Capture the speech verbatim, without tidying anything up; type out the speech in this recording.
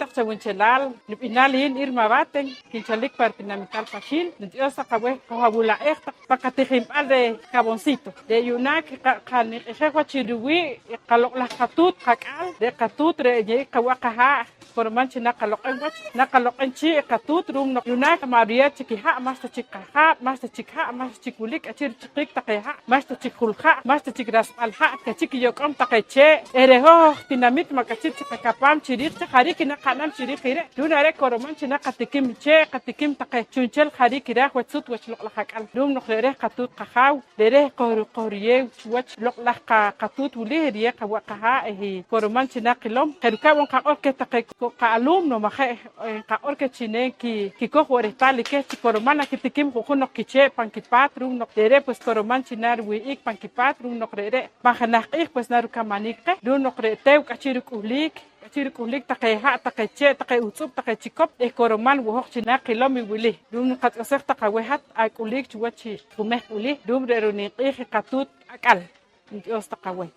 taq chawunchelaal, nib'ihnaal i hin Irma Baten, kinchalik pa ritinamital Paxiil. Nitiox taq aweh, qojawula'eej taq pan qatijinb'al reh Caboncito. Re' yu'naak qaniq'ijej wach chi ruwii' i qaloq'laj qatuut qak'al, re' qatuut re' ye'ik qawa' qahaa', koroman chi naqaloq'em wach, naqaloq'em chii' i qatuut ru'um noq yu'naak ma' riyew chik i ha', ma'xta chik qahaab', ma'xta chik ha', ma'xta chik wilik k'ahchi' richiqiik taqe ha', ma'xta chik julja', ma'xta chik rasb'al ha', k'ahchi' kiyok'om taqe chee'. Eh re' hoj aj tinamit ma' k'ahchi' chik qakapaam chi riij chi jariik i naqa'nam chi riij i re'. Ru'um aj re' koroman chi naqatikim i chee', qatikim taqe chu'nchel jariik i raaj wach sut wach loq'laj ak'al. Ru'um noq re' reh qatuut qajaaw, re' reh qoj-, qojriyew chuwach loq'laj qa-, qatuut wili, riyew qawa' qahaa' eh koroman chi naqilom. Je' rikab' on qaq'or keh taqe ko-, qaalumno, ma' je', eh, qaq'or keh chi ne ki-, kikoj wo' rehtaal i keh chi koroman nakitikim ju'jun noq kichee' pan kipaat, ru'um noq re're' pues koroman chi nariwih'ik pan kipaat, ru'um noq re're' pan jenaj q'iij pues narukamanik qeh, ru'um noq re' teew k'ahchi' ruk'uhliik, k'ahchi' ruk'uhliik taqe ha', taqe chee', taqe uhtz'ub', taqe chikop, eh koroman wo' hoj chi naqilom i wili. Ru'um nqatz'esej taq aweh hat ak'uliik chuwach i jumehq' wili, ru'um re' runink'ij i qatuut ak'al. Nitiox taq aweh.